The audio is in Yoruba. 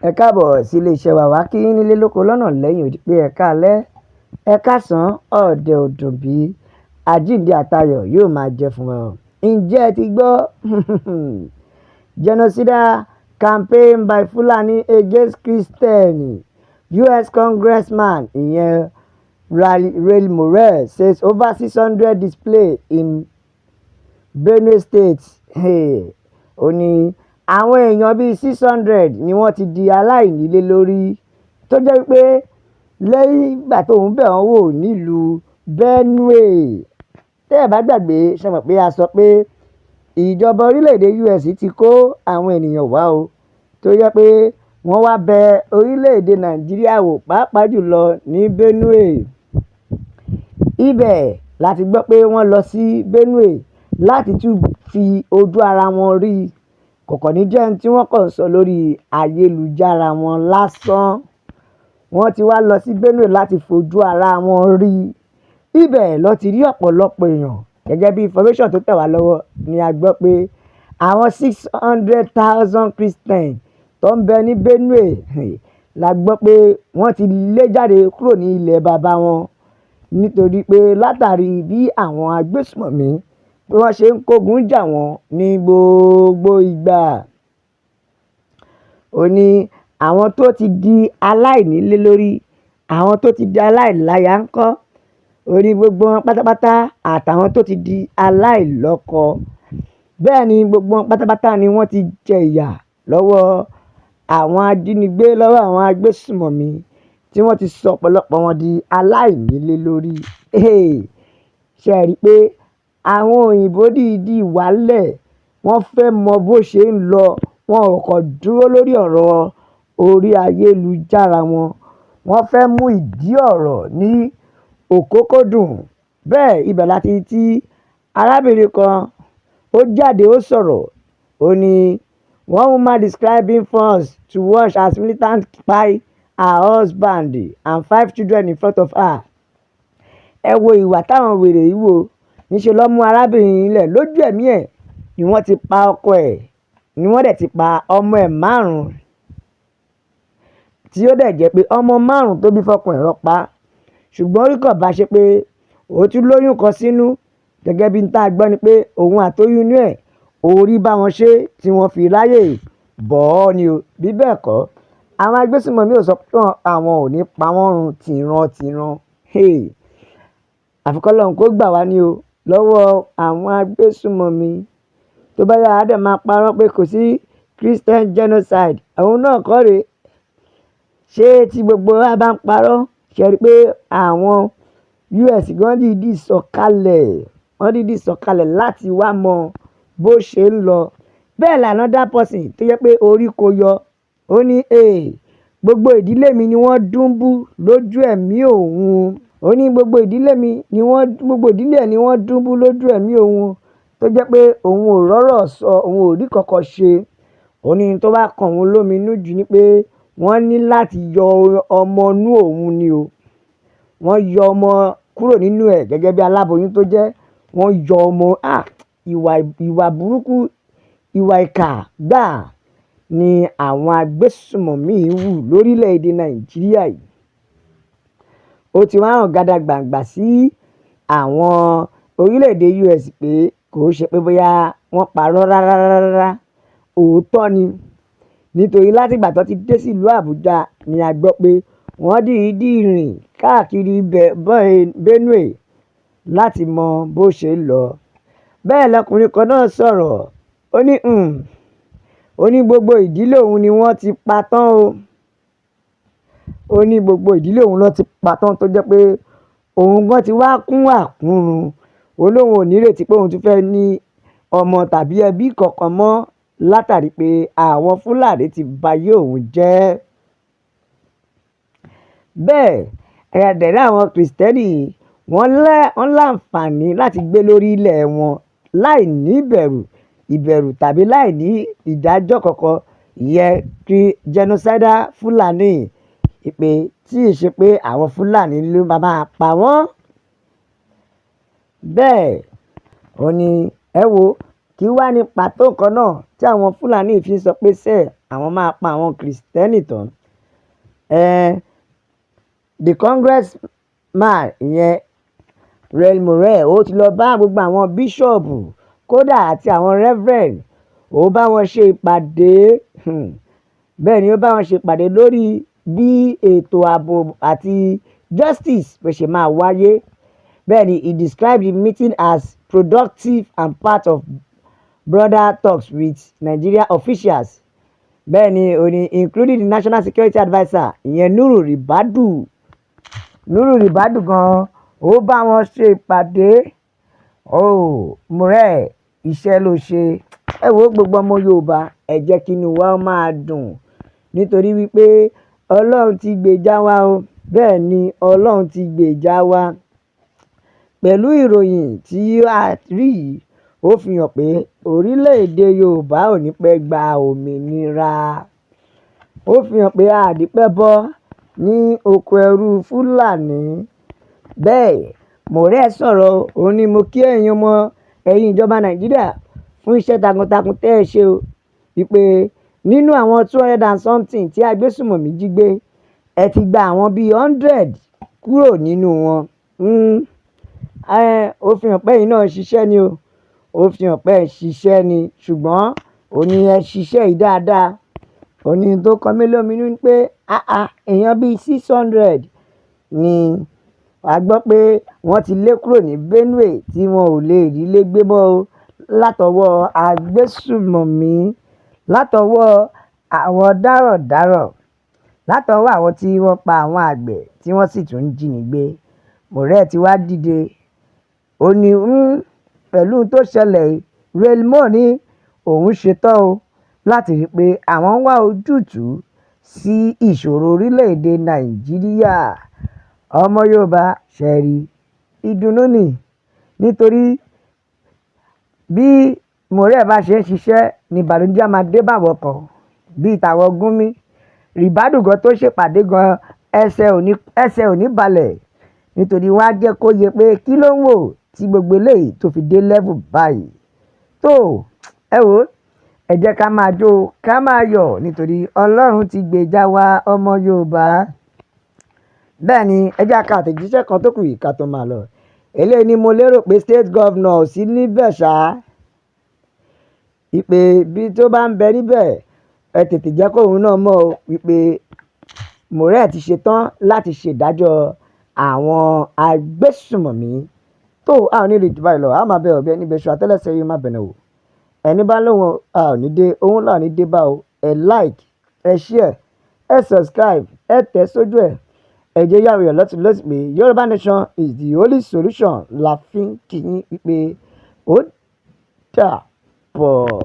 Ẹ káàbọ̀ sí iléeṣẹ́ wa. Wá kí yín nílé lóko lọ́nà lẹ́yìn odi pé ẹ káalẹ́, ẹ káàsán, ọ̀dẹ̀ ọ̀dùn bí àjíǹde àtayọ̀ yóò máa jẹ́ fún wa. Ǹjẹ́ ẹ ti gbọ́? Genocidal campaign by Fulani against Christian. US Congressman, ìyẹn Ray Morell, says over 600 displaced in Benue State. Hey, ó ní àwọn èèyàn bíi 600 ni wọ́n ti di aláìnílé lórí, tó jẹ́ wípé lẹ́yìn ìgbà tóun bẹ̀ wọ́n wò nílùú Benue. Tẹ́ ẹ̀ bá gbàgbé, ṣe mọ̀ pé a sọ pé ìjọba orílẹ̀-èdè US ti kó àwọn ènìyàn wá o, tó jẹ́ pé wọ́n wá bẹ orílẹ̀-èdè Nàìjíríà wò, pàápàá jùlọ ní Benue. Ibẹ̀ la ti gbọ́ pé wọ́n lọ sí Benue láti tún fi ojú ara wọn rí. Kò kàn ní jẹ́ ohun tí wọ́n kàn ń sọ lórí ayélujára wọn lásán. Wọ́n ti wá lọ sí Benue láti fojú ara wọn rí. Ibẹ̀ lọ ti rí ọ̀pọ̀lọpọ̀ èèyàn. Gẹ́gẹ́ bí information tó tẹ̀ wá lọ́wọ́ ni a gbọ́ pé àwọn 600,000 Christian tó ń bẹ ní Benue la gbọ́ pé wọ́n ti lé jáde kúrò ní ilẹ̀ baba wọn, nítorí pé látàrí bí àwọn agbésùmọ̀mí bí wọ́n ṣe ń kógun jà wọ́n ní gbogbo ìgbà. Ó ní àwọn tó ti di aláìnílé lórí, àwọn tó ti di aláìláya ńkọ́? Ó ní gbogbo wọn pátápátá àtàwọn tó ti di aláìlọ́kọ. Bẹ́ẹ̀ ni gbogbo wọn pátápátá ni wọ́n ti jẹ ìyà lọ́wọ́ àwọn ajínigbé, lọ́wọ́ àwọn agbésùmọ̀mí tí wọ́n ti sọ ọ̀pọ̀lọpọ̀ wọn di aláìnílé lórí. Hey, ṣé ẹ rí i pé àwọn òyìnbó dìídì wálẹ̀, wọ́n fẹ́ mọ bó ṣe ń lọ? Wọn ò kàn dúró lórí ọ̀rọ̀ orí ayélujára wọn. Wọ́n fẹ́ mú ìdí ọ̀rọ̀ ní òkúnkúndùn. Bẹ́ẹ̀ ibẹ̀ láti tí arábìnrin kan ó jáde, ó sọ̀rọ̀. Ó ní one woman described being forced to watch as militants kpai her husband and five children in front of her. Ẹ wo ìwà táwọn wèrè yìí wò. Níṣẹ́ ló mú arábìnrin yìí lẹ̀ lójú ẹ̀mí ẹ̀ ni wọ́n ti pa ọkọ ẹ̀, ni wọ́n dẹ̀ ti pa ọmọ ẹ̀ márùn-ún, tí ó dẹ̀ jẹ́ pé ọmọ márùn-ún tó bí fọ́kọ ẹ̀ ló pa. Ṣùgbọ́n orí kàn bá ṣe pé ó tún lóyún kan sínú. Gẹ́gẹ́ bí n tá a gbọ́ ni pé òun àtoyún inú ẹ̀, orí bá wọn ṣe tí wọ́n fi ráyè bọ́ ọ́ ni o. Bí bẹ́ẹ̀ kọ́, àwọn agbésùnmọ̀mí ò sọ pé àwọn ò ní pa wọ́n run tìran-tìran. Hey! Àfi kọ́lọ́run kó gbà wá ní o lọ́wọ́ àwọn agbésùnmọ̀mí. Tó bá yá, a dẹ̀ máa parọ́ pé kò sí Christian genocide. Òun náà kọ́ rèé. Ṣé tí gbogbo wa bá ń parọ́, ṣe rí pé àwọn US gan dìídì sọ̀kalẹ̀, wọ́n dìídì sọ̀kalẹ̀ láti wá mọ bó ṣe ń lọ. Bẹ́ẹ̀ la another person tó jẹ́ pé orí kò yọ. Ó ní, "Hey, gbogbo ìdílé mi ni wọ́n dúnbú lójú ẹ̀mí òun." Ó ní gbogbo ìdílé mi ni wọ́n, gbogbo ìdílé ẹ̀ ni wọ́n dúnbú lójú ẹ̀mí òun, tó jẹ́ pé òun ò rọ́rọ̀ sọ, òun ò rí kankan ṣe. Ó ní tó bá kan òun lóminú jù ni pé wọ́n ní láti yọ ọmọ inú òun ni o. Wọ́n yọ ọmọ kúrò nínú ẹ̀ gẹ́gẹ́ bí aláboyún tó jẹ́. Wọ́n yọ ọmọ. Ah! Ìwà, ìwà burúkú, ìwà ìkà gbáà ni àwọn agbésùmọ̀mí hù lórílẹ̀-èdè Nàìjíríà yìí. Ó ti wá hàn gàdàgbàǹgbà sí àwọn orílẹ̀-èdè US pé kò ṣe pé bóyá wọ́n parọ́ rárá rárá, òótọ́ ni. Nítorí láti ìgbà tó ti dé sí ìlú Àbújá ni a gbọ́ pé wọ́n dìídì rìn káàkiri Benue láti mọ bó ṣe ń lọ. Bẹ́ẹ̀ lọkùnrin kan náà sọ̀rọ̀. Ó ní, ó ní gbogbo ìdílé òun ni wọ́n ti pa tán o. Ó ní gbogbo ìdílé òun ló ti pa tán, tó jẹ́ pé òun gan ti wá kún àkúrun. Ó lóun ò ní ìrètí pé òun tún fẹ́ ní ọmọ tàbí ẹbí kankan mọ́ látàrí pé àwọn Fúlàní ti bayé òun jẹ́. Bẹ́ẹ̀ ẹ̀dẹ̀rẹ̀ àwọn Kristẹni, wọ́n láǹfààní láti gbé lórí ilẹ̀ wọn láì ní ìbẹ̀rù tàbí láì ní ìdájọ́ kankan. Ìyẹn kí genocidal Fúlàní ìpè tí ì ṣe pé àwọn Fúlàní ló máa máa pa wọ́n. Bẹ́ẹ̀ ó ní ẹ wo kí wá ní pàtó nǹkan náà tí àwọn Fúlàní fi ń sọ pé sẹ́ Àwọn máa pa àwọn Kìrìsìtẹ́nì tán. The congressman, ìyẹn Rael Morel, ó ti lọ bá gbogbo àwọn bíṣọ̀bù kódà àti àwọn reverend. Ó bá wọn ṣe ìpàdé. Bẹ́ẹ̀ ni, ó bá wọn ṣe ìpàdé lórí bí ètò ààbò àti justice bó ṣe máa wáyé. Bẹ́ẹ̀ ni, he described the meeting as productive and part of broader talks with Nigeria officials. Bẹ́ẹ̀ ni, ó ní including the national security adviser, ìyẹn Nuhu Ribadu. Nuhu Ribadu gan, ó bá wọn ṣe ìpàdé. Oh, Morel, iṣẹ́ ló ṣe. Ẹ wo, gbogbo ọmọ Yorùbá, ẹ jẹ́ kí inú wa máa dùn nítorí wípé Ọlọ́run ti gbèjà wa o. Bẹ́ẹ̀ ni, Ọlọ́run ti gbèjà wa. Pẹ̀lú ìròyìn tí a rí yìí, ó fi hàn pé orílẹ̀-èdè Yorùbá ò ní pẹ́ gba òmìnira. Ó fi hàn pé a ní pẹ́ bọ́ ní oko ẹrú Fúlàní. Bẹ́ẹ̀ Morel sọ̀rọ̀. Ó ní, "Mo kí ẹ̀yin ọmọ, ẹ̀yin ìjọba Nàìjíríà fún iṣẹ́ takuntakun tẹ́ ẹ ṣe o." Wípé nínú àwọn 200 and something tí agbésùmọ̀mí jí gbé, ẹ ti gba àwọn bíi 100 kúrò nínú wọn. Ó fi hàn pé ẹ̀yin náà ń ṣiṣẹ́ ni o. Ó fi hàn pé ẹ̀ ń ṣiṣẹ́ ni. Ṣùgbọ́n ó ní ẹ ṣiṣẹ́ yìí dáadáa. Ó ní tó kọ mí lóminú pé àáà, èèyàn bíi 600 ni a gbọ́ pé wọ́n ti lé kúrò ní Benue tí wọn ò lè rí ilé gbé mọ́ o látọwọ́ agbésùmọ̀mí, látọwọ́ àwọn darandaran, látọwọ́ àwọn tí wọ́n pa àwọn àgbẹ̀ tí wọ́n sì tún ń jínigbé. Morel ti wá dìde. Ó ní pẹ̀lú ohun tó ṣẹlẹ̀ yìí, Rael Morel ní òun ṣetán o láti rí i pé àwọn wá ojútùú sí ìṣòro orílẹ̀-èdè Nàìjíríà. Ọmọ Yorùbá, ṣé ẹ rí ìdùnnú ni nítorí bí Morel bá ṣe ń ṣiṣẹ́ ní ìbànújẹ́ á máa dé bá àwọn kan bíi tàwọn Gúnmi. Ribadu gan tó ṣèpàdé gan, ẹsẹ̀ ò ní balẹ̀ nítorí wọ́n á jẹ́ kó yé pé kí ló ń wò tí gbogbo eléyìí tó fi dé level báyìí. Tó, ẹ wò ó, ẹ jẹ́ ká máa jó, ká máa yọ̀ nítorí Ọlọ́run ti gbèjà wa, ọmọ Yorùbá. Bẹ́ẹ̀ ni, ẹ jẹ́ ká àtẹ̀jíṣẹ́ kan tó kù yìí ká tó máa lọ. Eléyìí ni mo lérò pé state governor ò sí níbẹ̀ ṣá. Ìpè bí tó bá ń bẹ níbẹ̀, ẹ tètè jẹ́ kóun náà mọ̀ o wípé Morel ti ṣetán láti ṣèdájọ́ àwọn agbésùmọ̀mí. Tó, a ò ní lè jù báyìí lọ, a máa bẹ ọ̀bẹ níbi iṣu àtẹ́lẹsẹ̀ yìí má bẹ̀rẹ̀ wò. Ẹni bá lóhun a ò ní dé, òun là ní dé bá o. Ẹ like, ẹ share, ẹ subscribe, ẹ tẹ̀ sójú ẹ̀. Ẹ jẹ́ yàwó yọ̀ lọ́tùn lósì pé Yorùbá Nation is the only solution la fi ń kí yín wípé ó dàbọ̀.